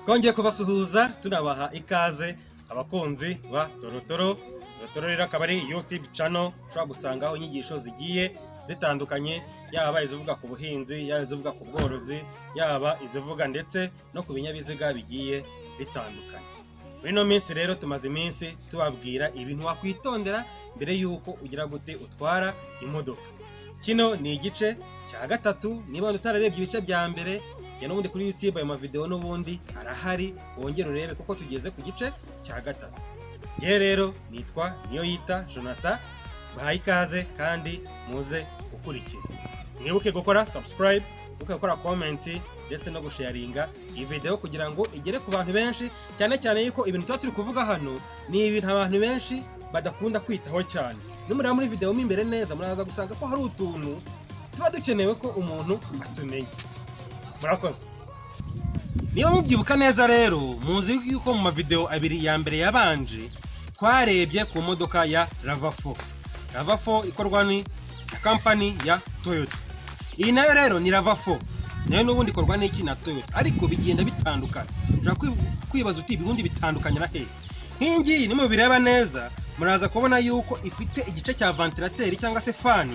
Twongeye kubasuhuza, tunabaha ikaze, abakunzi ba Torotoro. Torotoro rero akaba ari YouTube channel ushobora gusangaho inyigisho zigiye zitandukanye, yaba izivuga ku buhinzi, yaba izivuga ku bworozi, yaba izivuga ndetse no ku binyabiziga bigiye bitandukanye. Muri ino minsi rero tumaze iminsi tubabwira ibintu wakwitondera mbere y'uko ugira gute, utwara imodoka. Kino ni igice cya gatatu. Niba utararebye ibice bya mbere, jya n'ubundi kuri YouTube, ayo mavideo n'ubundi arahari, wongere urebe kuko tugeze ku gice cya gatatu. Yewe rero nitwa Niyoyita Jonathan, bahaye ikaze kandi muze gukurikira. Mwibuke gukora subscribe, mwibuke gukora comment ndetse no gusharinga iyi video kugira ngo igere ku bantu benshi, cyane cyane yuko ibintu tuba turi kuvuga hano ni ibintu abantu benshi badakunda kwitaho cyane. Nimureba muri video mo imbere neza, muraza gusanga ko hari utuntu tuba dukenewe ko umuntu atumenya. Murakoze. Niba mubyibuka neza rero, muzi yuko mu mavideo abiri ya mbere yabanje twarebye ku modoka ya RAV4. RAV4 ikorwa ni na kampani ya Toyota. Iyi nayo rero ni RAV4, nayo n'ubundi ikorwa n'iki? Na Toyota, ariko bigenda bitandukana. Ushobora kwibaza uti: "Ibihundi bitandukanye na hehe?" Nk'iyi ngiyi nimubireba neza, muraza kubona yuko ifite igice cya ventilateur cyangwa se fan,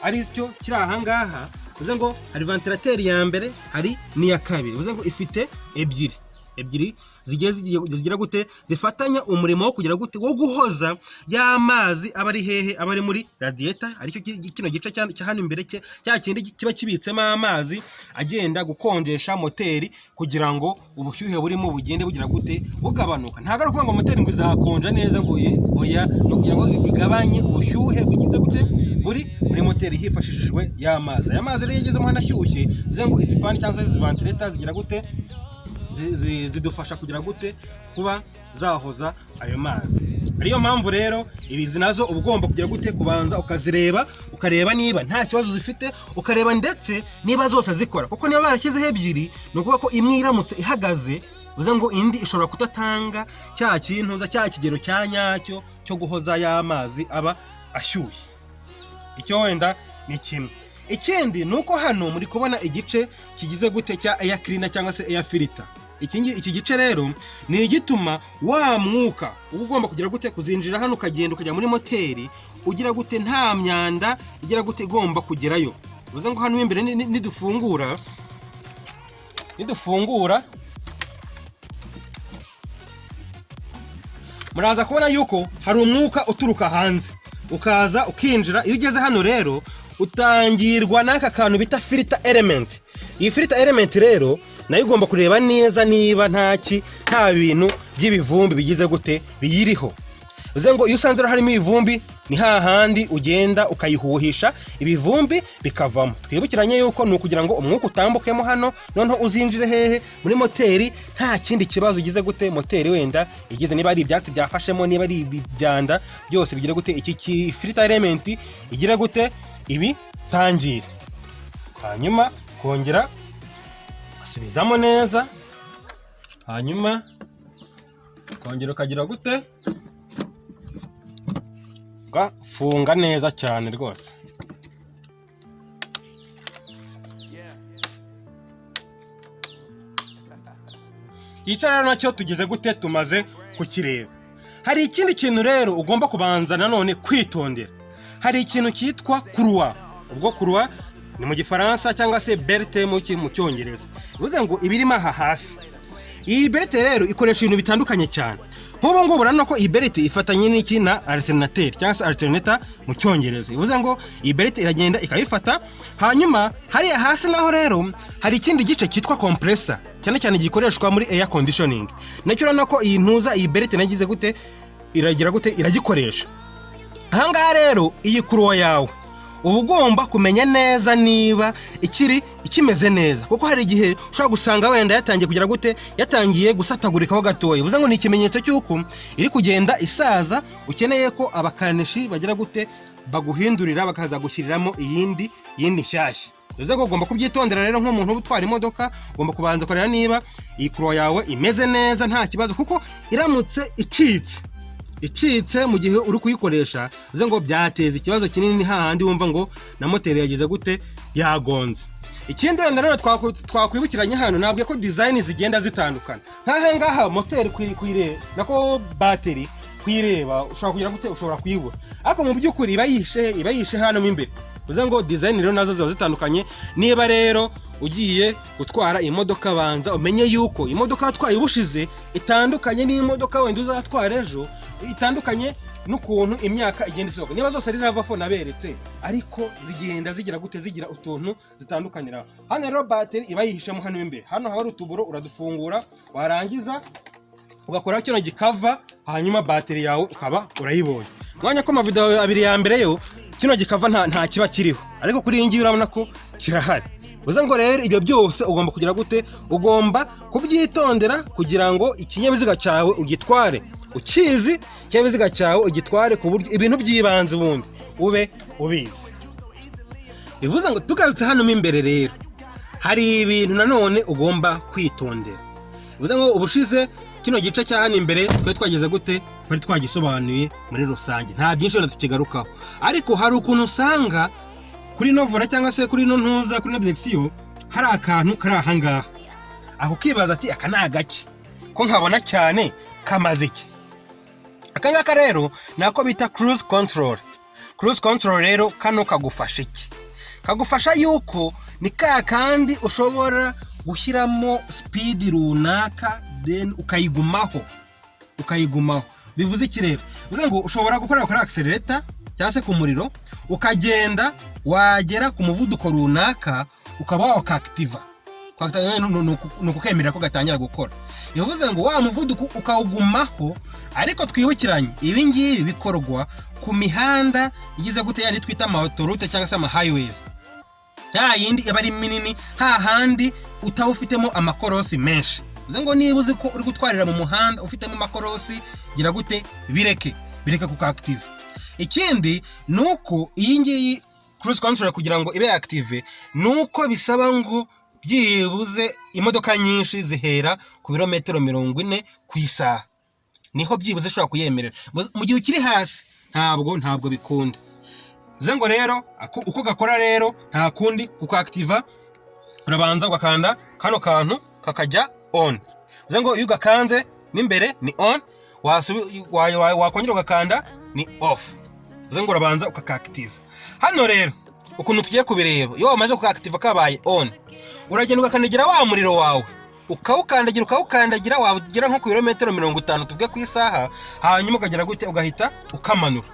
ari cyo kiri aha ngaha. Bivuze ngo hari ventilateur ya mbere, hari n'iya kabiri. Bivuze ngo ifite ebyiri ebyiri zigira gute, zifatanya umurimo wo kugira gute, wo guhoza ya mazi aba ari hehe? Aba ari muri radiator, aricyo kino gice cya hano imbere cye, cya kindi kiba kibitsemo amazi agenda gukonjesha moteri kugira ngo ubushyuhe burimo bugende bugira gute, bugabanuka. Ntabwo ari ukuvuga ngo moteri ngo izakonja neza ngo ye, oya, ni ukugira ngo igabanye ubushyuhe bugize gute, buri muri moteri hifashishijwe ya mazi. Aya mazi rero iyo agezemo hano ashyushye, bivuze ngo izi fan cyangwa se izi ventilator zigira gute, zidufasha kugira gute, kuba zahoza ayo mazi. Ariyo mpamvu rero ibizi nazo uba ugomba kugira gute, kubanza ukazireba, ukareba niba nta kibazo zifite, ukareba ndetse niba zose zikora, kuko niba barashyizeho ebyiri, ni ukuvuga ko imwe iramutse ihagaze, bivuze ngo indi ishobora kudatanga cya kintuza, cya kigero cya nyacyo cyo guhoza ya mazi aba ashyushye. Icyo wenda ni kimwe. Ikindi ni uko hano muri kubona igice kigize gute, cya air cleaner cyangwa se air filter. Iki gice rero ni igituma wa mwuka uba ugomba kugira gute, kuzinjira hano ukagenda ukajya muri moteri ugira gute, nta myanda igira gute, igomba kugerayo. Bivuze ngo hano mo imbere nidufungura muraza kubona yuko hari umwuka uturuka hanze ukaza ukinjira. Iyo ugeze hano rero utangirwa n'aka kantu bita filter element. Iyi filter element rero nayo ugomba kureba neza niba nta bintu by'ibivumbi bigize gute, biyiriho. Bivuze ngo iyo usanze rero harimo ibivumbi, ni hahandi ugenda ukayihuhisha ibivumbi bikavamo. Twibukiranye yuko ni ukugira ngo umwuka utambukemo hano, noneho uzinjire hehe? Muri moteri, nta kindi kibazo ugize gute, moteri wenda igize, niba ari ibyatsi byafashemo, niba ari ibyanda, byose bigira gute, iki filter element igira gute, ibitangire. Hanyuma kongera ugasubizamo neza, hanyuma kongera ukagira gute, ugafunga neza cyane rwose. Igice rero nacyo tugeze gute, tumaze kukireba. Hari ikindi kintu rero ugomba kubanza nanone kwitondera. Hari ikintu cyitwa courroie. Ubwo courroie ni mu Gifaransa cyangwa se belt mu Cyongereza. Bivuze ngo ibirimo aha hasi. Iyi belt rero ikoresha ibintu bitandukanye cyane. Nk'ubu ngubu urabona ko iyi belt ifatanye n'iki? Na alternateur cyangwa se alternator mu Cyongereza. Bivuze ngo iyi belt iragenda ikayifata. Hanyuma hariya hasi naho rero hari ikindi gice cyitwa compressor, cyane cyane gikoreshwa muri air conditioning. Nacyo urabona ko iyi ntuza, iyi belt nagize gute, iragira gute, iragikoresha. Ahangaha rero iyi courroie yawe uba ugomba kumenya neza niba ikiri ikimeze neza, kuko hari igihe ushobora gusanga wenda yatangiye kugira gute, yatangiye gusatagurikaho gatoya. Bivuze ngo ni ikimenyetso cy'uko iri kugenda isaza, ukeneye ko abakanishi bagira gute, baguhindurira, bakazagushyiriramo iyindi yindi nshyashya. Bivuze ngo ugomba kubyitondera rero nk'umuntu uba utwara imodoka, ugomba kubanza kureba niba iyi courroie yawe imeze neza, nta kibazo, kuko iramutse icitse mu gihe uri kuyikoresha, bivuze ngo byateza ikibazo kinini, hahandi wumva ngo na moteri yagize gute, yagonze. Ikindi wenda nanone twakwibukiranya hano, nabwiye ko design zigenda zitandukana. Nk'aha ngaha moteri kuyireba, nako bateri kuyireba, ushobora kugira gute? Ushobora kuyibura, ariko mu by'ukuri iba yishe hano mo imbere. Bivuze ngo design rero nazo ziba zitandukanye. Niba rero ugiye gutwara imodoka, banza umenye yuko imodoka watwaye ubushize itandukanye n'imodoka wenda uzatwara ejo, itandukanye n'ukuntu imyaka igenda isohoka. Niba zose ari RAV4 naberetse, ariko zigenda zigira gute? Zigira utuntu zitandukanira. Hano rero bateri iba yihishemo hano imbere. Hano haba hari utuburo, uradufungura, warangiza ugakora kino gicover, hanyuma bateri yawe ukaba urayibonye. Mwanya ko amavideo abiri ya mbere yo kino gicover nta kiba kiriho, ariko kuri iyi ngiyi urabona ko kirahari. Bivuze ngo rero ibyo byose ugomba kugira gute? Ugomba kubyitondera kugira ngo ikinyabiziga cyawe ugitware ukizi, ikinyabiziga cyawe ugitware ku buryo ibintu by'ibanze ubundi ube ubizi. Bivuze ngo tugarutse hano mo imbere rero, hari ibintu nanone ugomba kwitondera. Bivuze ngo ubushize kino gice cya hano imbere twari twageze gute? Twari twagisobanuye muri rusange, nta byinshi wenda tukigarukaho. Ariko hari ukuntu usanga kuri ino volant cyangwa se kuri ino ntuza, kuri ino direction, hari akantu kari aha ngaha, ako ukibaza ati: "Aka ni agake ko nkabona cyane, kamaze iki?" Aka ngaka rero ni ako bita cruise control. Cruise control rero kano kagufasha iki? Kagufasha yuko ni ka kandi ushobora gushyiramo speed runaka, then ukayigumaho, ukayigumaho. Bivuze iki rero? Bivuze ngo ushobora gukora kuri accelerator cyangwa se ku muriro, ukagenda, wagera ku muvuduko runaka ukaba wakakitiva. Ni ukukemerera ko gatangira gukora. Bivuze ngo wa muvuduko ukawugumaho. Ariko twibukiranye, ibi ngibi bikorwa ku mihanda igize gute? Yandi twita ama autoroute cyangwa se ama highways, ya yindi iba ari minini, hahandi utaba ufitemo amakorosi menshi. Bivuze ngo niba uzi ko uri gutwarira mu muhanda ufitemo amakorosi, gira gute? Bireke, bireke kukakitiva. Ikindi ni uko iyi ngiyi cruise control, kugira ngo ibe active, ni uko bisaba ngo byibuze imodoka nyinshi zihera ku birometero 40 ku isaha, niho byibuze ishobora kuyemerera. Mu gihe ukiri hasi ntabwo bikunda. Bivuze ngo rero uko gakora rero, nta kundi, kukakitiva urabanza ugakanda kano kantu kakajya on. Bivuze ngo iyo ugakanze mo imbere ni on, wakongera ugakanda ni off. Bivuze ngo urabanza ukakakitiva. Hano rero ukuntu tugiye kubireba, iyo wamaze kukakitiva kabaye on, uragenda ugakandagira wa muriro wawe, ukawukandagira, ukawukandagira, wagera nko ku birometero 50 tuvuge ku isaha, hanyuma ukagera gute? Ugahita ukamanura.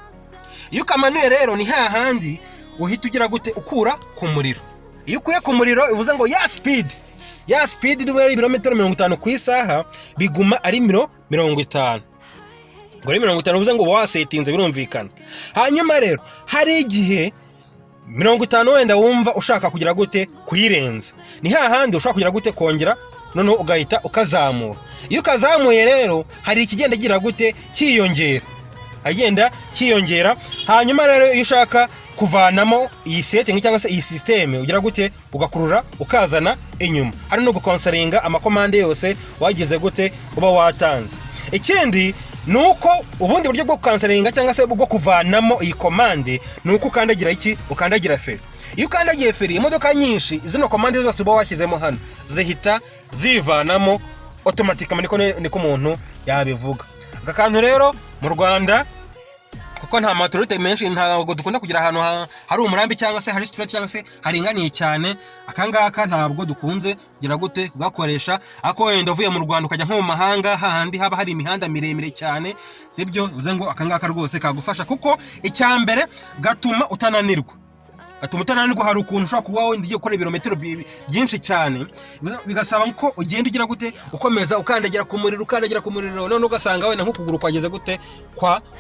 Iyo ukamanuye rero ni hahandi uhita ugira gute? Ukura ku muriro. Iyo ukuye ku muriro, bivuze ngo ya speed niba ari ibirometero 50 ku isaha, biguma ari 50. Ngo ari 50, bivuze ngo uba wasetinze, birumvikana. Hanyuma rero hari igihe 50 wenda wumva ushaka kugira gute? Kuyirenza. Ni hahandi ushobora kugira gute? Kongera noneho ugahita ukazamura. Iyo ukazamuye rero, hari ikigenda gira gute? Cyiyongera, agenda cyiyongera. Hanyuma rero iyo ushaka kuvanamo iyi setting cyangwa se iyi système, ugira gute? Ugakurura ukazana inyuma. Hari no gucancelinga amacommande yose wagize gute? Uba watanze. Ikindi ni uko ubundi buryo bwo gucancelinga cyangwa se bwo kuvanamo iyi commande ni uko ukandagira iki? Ukandagira feri. Iyo ukandagiye feri, imodoka nyinshi zino commande zose uba washyizemo hano zihita zivanamo automatically. Niko umuntu yabivuga. Aka kantu rero mu Rwanda, kuko nta maautoroute menshi, ntabwo dukunda kugira ahantu hari umurambi cyangwa se hari straight cyangwa se haringaniye cyane, aka ngaka ntabwo dukunze kugira gute? Kugakoresha. Ariko wenda uvuye mu Rwanda ukajya nko mu mahanga, hahandi haba hari imihanda miremire cyane, sibyo? Bivuze ngo aka ngaka rwose kagufasha, kuko icya mbere gatuma utananirwa, gatuma utananirwa. Hari ukuntu ushobora kuba wenda ugiye gukora ibirometero byinshi cyane, bigasaba ko ugenda ugira gute? Ukomeza ukandagira ku muriro, ukandagira ku muriro, none ugasanga wenda nk'ukuguru kwageze gute?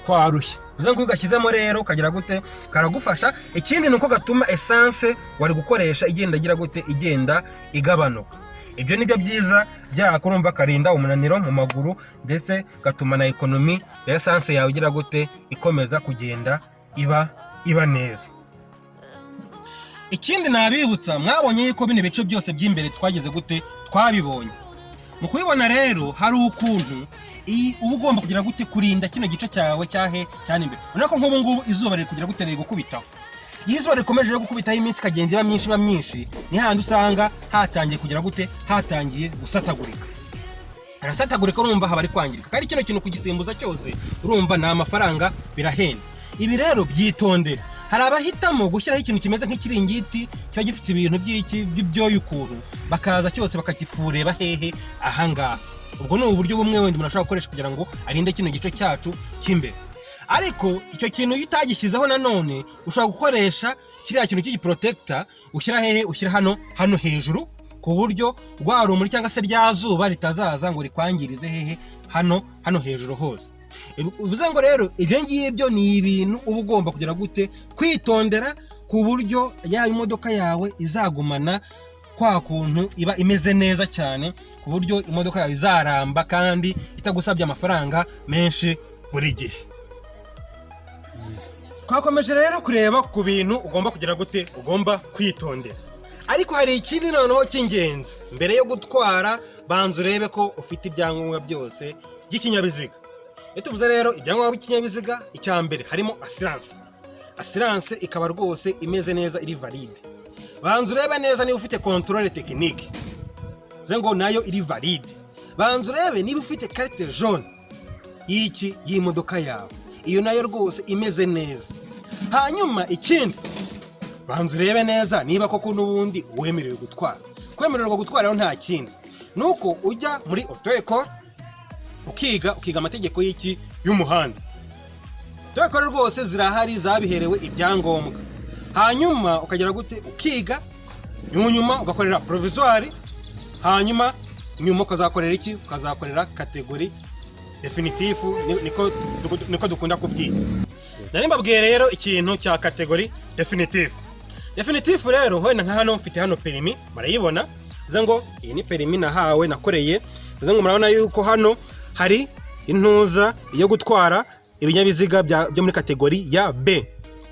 Kwarushye. Bivuze ngo iyo ugashyizemo rero ukagira gute? Karagufasha. Ikindi ni uko gatuma essence wari gukoresha igenda igira gute? Igenda igabanuka. Ibyo ni byo byiza byako. Urumva karinda umunaniro mu maguru, ndetse gatuma na économie ya essence yawe igira gute? Ikomeza kugenda iba neza. Ikindi nabibutsa, mwabonye yuko bino bice byose by'imbere twageze gute? Twabibonye. Mu kubibona rero, hari ukuntu uba ugomba kugira gute? Kurinda kino gice cyawe cyahe cyane imbere. Urabona ko nk'ubu ngubu izuba riri kugira gute? Riri gukubitaho. Iyo izuba rikomeje rero gukubitaho, iminsi ikagenda iba myinshi, iba myinshi, ni hahandi usanga hatangiye kugira gute? Hatangiye gusatagurika. Harasatagurika, urumva haba ari kwangirika. Kandi kino kintu kugisimbuza cyose, urumva ni amafaranga, birahenda. Ibi rero byitondere. Hari abahitamo gushyiraho ikintu kimeze nk'ikiringiti kiba gifite ibintu by'iki, by'ibyoya ukuntu, bakaza cyose bakakifureba hehe? Ahangaha. Ubwo ni uburyo bumwe wenda umuntu ashobora gukoresha kugira ngo arinde kino gice cyacu cy'imbere. Ariko icyo kintu iyo utagishyizeho, nanone ushobora gukoresha kiriya kintu cy'igiprotector ushyira hehe? Ushyira hano hejuru, ku buryo rwa rumuri cyangwa se rya zuba ritazaza ngo rikwangirize hehe? Hano hejuru hose. Bivuze ngo rero ibyo ngibyo ni ibintu uba ugomba kugira gute? Kwitondera, ku buryo ya imodoka yawe izagumana kwa kuntu iba imeze neza cyane, ku buryo imodoka yawe izaramba kandi itagusabye amafaranga menshi buri gihe. Twakomeje rero kureba ku bintu ugomba kugira gute? Ugomba kwitondera. Ariko hari ikindi noneho cy'ingenzi: mbere yo gutwara, banza urebe ko ufite ibyangombwa byose by'ikinyabiziga. Iyo tuvuze rero ibyangombwa by'ikinyabiziga, icya mbere harimo assurance. Assurance ikaba rwose imeze neza, iri valide. Banza urebe neza niba ufite contrôle technique, ze ngo nayo iri valide. Banza urebe niba ufite carte jaune y'iki? Y'imodoka yawe, iyo nayo rwose imeze neza. Hanyuma ikindi, banza urebe neza niba koko n'ubundi wemerewe gutwara. Kwemererwa gutwara rero nta kindi, ni uko ujya muri auto-école ukiga amategeko y'iki? Y'umuhanda. Auto-école rwose zirahari zabiherewe ibyangombwa. Hanyuma ukagera gute? Ukiga, nyuma ugakorera provisoire, hanyuma nyuma ukazakorera iki? Ukazakorera catégorie définitive. Niko dukunda kubyita. Nari mbabwiye rero ikintu cya catégorie définitive. Définitive rero, wenda nka hano mfite hano permis, murayibona. Bivuze ngo iyi ni permis nahawe, nakoreye. Bivuze ngo murabona yuko hano hari intuza yo gutwara ibinyabiziga byo muri catégorie ya B.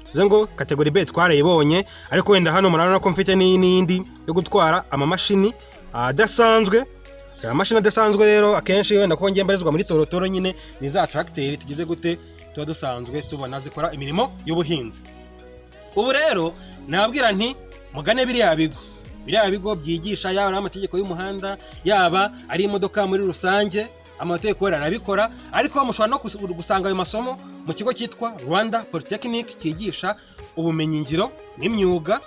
Bivuze ngo catégorie B twarayibonye, ariko wenda hano murabona ko mfite n'iyindi yo gutwara amamashini adasanzwe. Aya mashini adasanzwe rero, akenshi wenda kuko ngiye mbarizwa muri Torotoro nyine, ni za tracteur tugize gute? Tuba dusanzwe tubona zikora imirimo y'ubuhinzi. Ubu rero nababwira nti mugane biriya bigo byigisha, yaba ari amategeko y'umuhanda, yaba ari imodoka muri rusange, amategeko arabikora. Ariko mushobora no gusanga ayo masomo mu kigo cyitwa Rwanda Polytechnic cyigisha ubumenyingiro n'imyuga.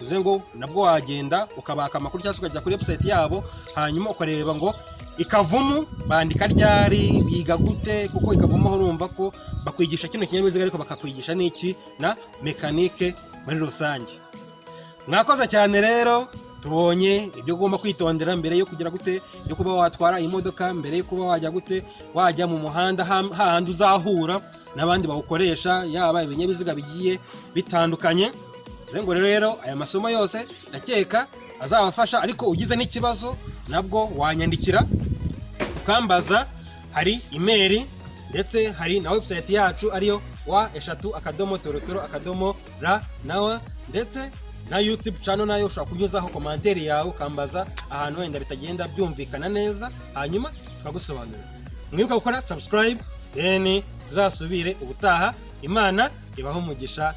Bivuze ngo nabwo wagenda ukabaka amakuru, cyangwa se ukajya kuri website yabo, hanyuma ukareba ngo ikavumu bandika ryari, biga gute, kuko ikavumu aho urumva ko bakwigisha kino kinyabiziga, ariko bakakwigisha n'iki? Na mécanique muri rusange. Mwakoze cyane rero. Tubonye ibyo ugomba kwitondera mbere yo kugira gute? Yo kuba watwara imodoka, mbere yo kuba wajya gute? Wajya mu muhanda, hahandi uzahura n'abandi bawukoresha, yaba ibinyabiziga bigiye bitandukanye. Bivuze ngo rero aya masomo yose ndakeka azabafasha. Ariko ugize n'ikibazo nabwo wanyandikira ukambaza. Hari email, ndetse hari na website yacu ariyo www.torotoro.rw, ndetse na YouTube channel nayo ushobora kunyuzaho commentaire yawe, ukambaza ahantu wenda bitagenda byumvikana neza, hanyuma tukagusobanurira. Mwibuka gukora subscribe, then tuzasubire ubutaha. Imana ibaho umugisha.